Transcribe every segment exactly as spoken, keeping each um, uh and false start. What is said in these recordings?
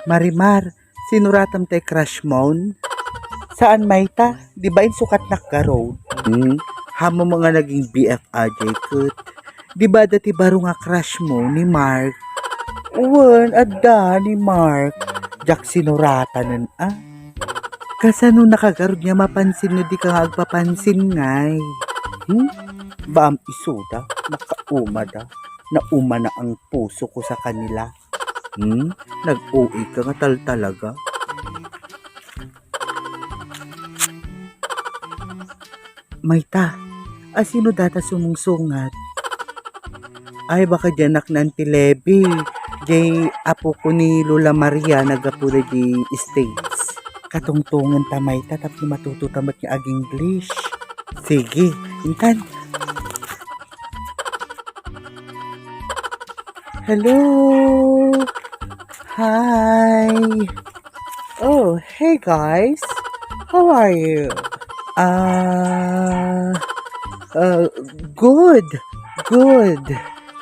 Marimar, sinuratam tay crush mon? Saan, Mayta? Di ba insukatnak garud? Hmm? Haanmo nga naging B F a jay ket. Di ba adda ti baro nga crush mo ni Mark? Wen, adda ni Mark. Diak sinuratanen, a. Kasano nakagarud nga mapansin no di ka nga agpapansin ngay? Hmm? Baam isuda, nakaumada. Naumana ang puso ko sa kanila. Hmm? Nag-O A ka nga tal talaga. Mayta, asino data sumungsungat? Ay, baka diay anak ni Auntie Levy. Diay apo ko ni Lola Maria, naggapu da diay States. Katungtongen ta, Mayta, tapno matuto ta met nga ag-English. Sige, intan. Hello. Hi. Oh, hey guys. How are you? Ah, uh, good. Good.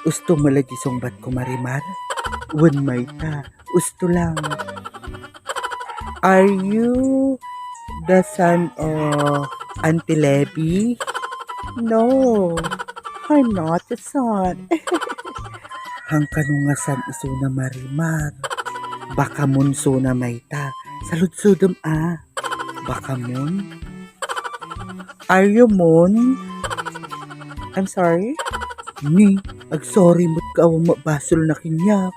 Usto mo la diay sungbat ko, Marimar? Wen, Mayta. Usto lang. Are you the son of Auntie Levy? No, I'm not the son. Haan kano nga son isuna, Marimar? Baka mon isuna, Mayta. Saludsodem, a. Baka mon? Are you mon? I'm sorry? Ni, ag-sorry met ka, awan met basolna kaniak.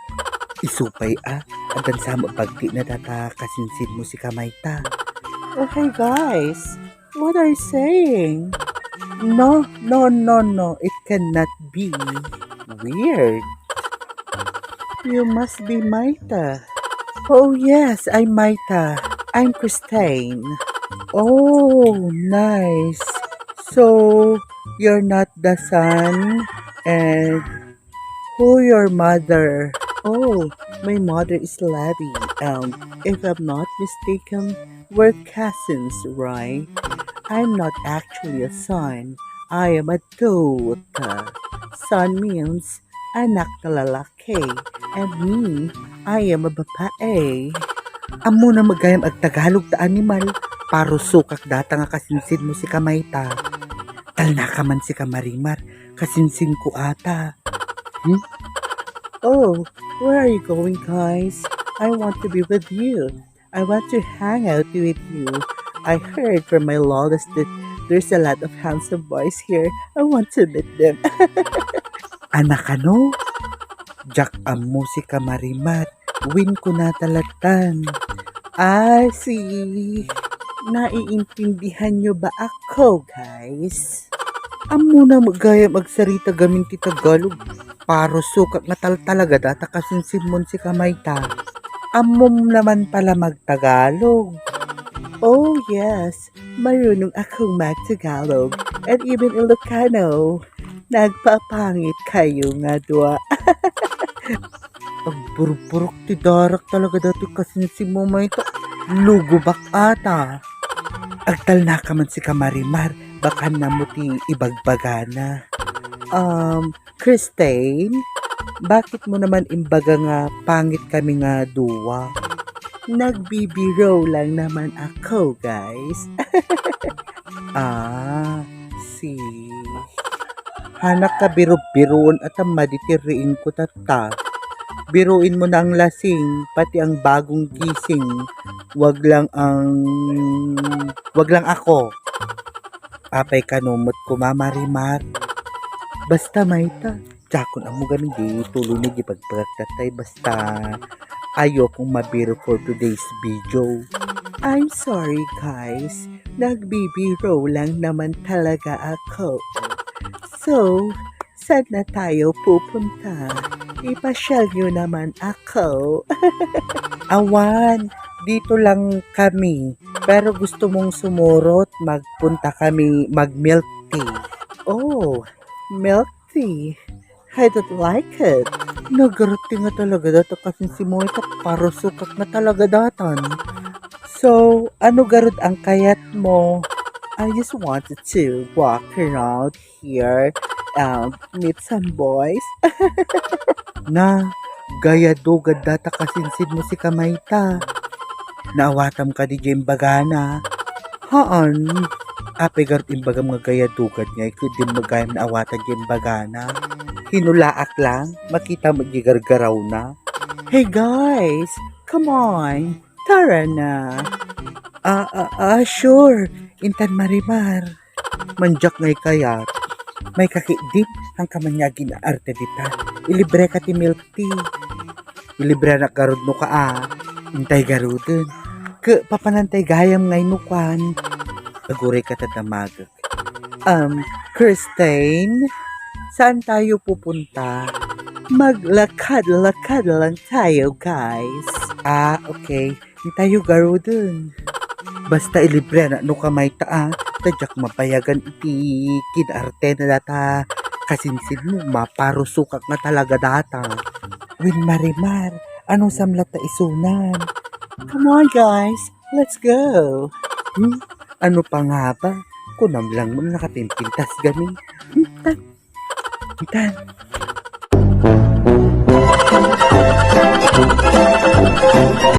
Isu pay, a, addan sa met bagtina data kasinsin mo sika, Mayta. Oh, hey guys. What are you saying? No, no, no, no. It cannot be. Weird. You must be Mayta. Oh yes, I'm Mayta. I'm Christine. Oh, nice. So, you're not the son, and who your mother? Oh, my mother is Levy, and if I'm not mistaken, we're cousins, right? I'm not actually a son. I am a daughter. Son means anak na lalaki. And me, I am a babae. Ammona met gayam agtagalog ta animal. Parusokak data nga kasinsin mo sika, Mayta. Talna ka man sika, Marimar. Kasinsin ko ata. Hmm? Oh, where are you going, guys? I want to be with you. I want to hang out with you. I heard from my lolas that there's a lot of handsome boys here. I want to meet them. Anak, ano? Diak ammo sika, Marimar. Wen ko nata lattan. Ah, si... Naiintindihan niyo ba ako, guys? Ammona met gayam agsarita gamin ti Tagalog. Parusokak nga tal talaga data kasinsin mon sika, Mayta. Ammom naman pala magtagalog. Oh, yes. Marunong akong magtagalog and even Ilocano. Nagpapangit kayo nga dua. Agburburok ti darak talaga data kasinsin mo, Mayta. Lugobak ata. Agtalna ka man sika, Marimar. Baka namo ti ibagbagana. Um, Christine, bakit mo naman imbaga nga pangit kami nga dua? Nagbibiro lang naman ako, guys. Ah, si... Haanak ka biro-biroon at ang madi ti riing ko, tatta. Biruin mo na ang lasing, pati ang bagong gising. Wag lang ang... Wag lang ako. Apay kano met koma, Marimar? Basta, Mayta, diakon ammo gamin di tuloy na di pagpagkatay, basta ayokong mabiro for today's video. I'm sorry, guys. Nagbibiro lang naman talaga ako. So, saan na tayo pupunta? Ipasyal niyo naman ako. Awan, dito lang kami. Pero gusto mong sumurot, magpunta kami mag-milk tea. Oh, milk tea. I don't like it. Nagarati nga talaga data kasinsin mo, ita parusokak nga talaga datan. So, ano garud ang kayat mo? I just wanted to walk around here and meet some boys. Na, Gayadugad data kasinsin mo sika mayta. Naawatam kadi diay imbagana? Haan. Apay garud imbagam nga gayadugad ngay ket dimma gayam naawatan diay imbagana? Hinulaak lang, makita met diay gargarawna. Hey guys, come on. Tara na. Ah, ah, ah, sure. Intan Marimar. Mandiak ngay kayat. Maikakitdin, saan ka man nga agin-arte dita. Ilibreka ti milk tea. Ilibrenak garud no ka a. Intay garuden. Ke, papanantay gayam ngay no kuan. Aguray ka ta damagek. Um, Christine, saan tayo pupunta? Maglakad-lakad lang tayo, guys. Ah, okay. Intayo garuden. Basta ilibrenak no ka mayta a. Ta diak mabayagan iti kin-arte na data kasinsin mo, maparusokak nga talaga data. Wen Marimar, anusam latta isunan? Come on, guys. Let's go. Hmm? Ano pa nga ba? Kunam lang mo nakapimpintas gani. Intan. Intan.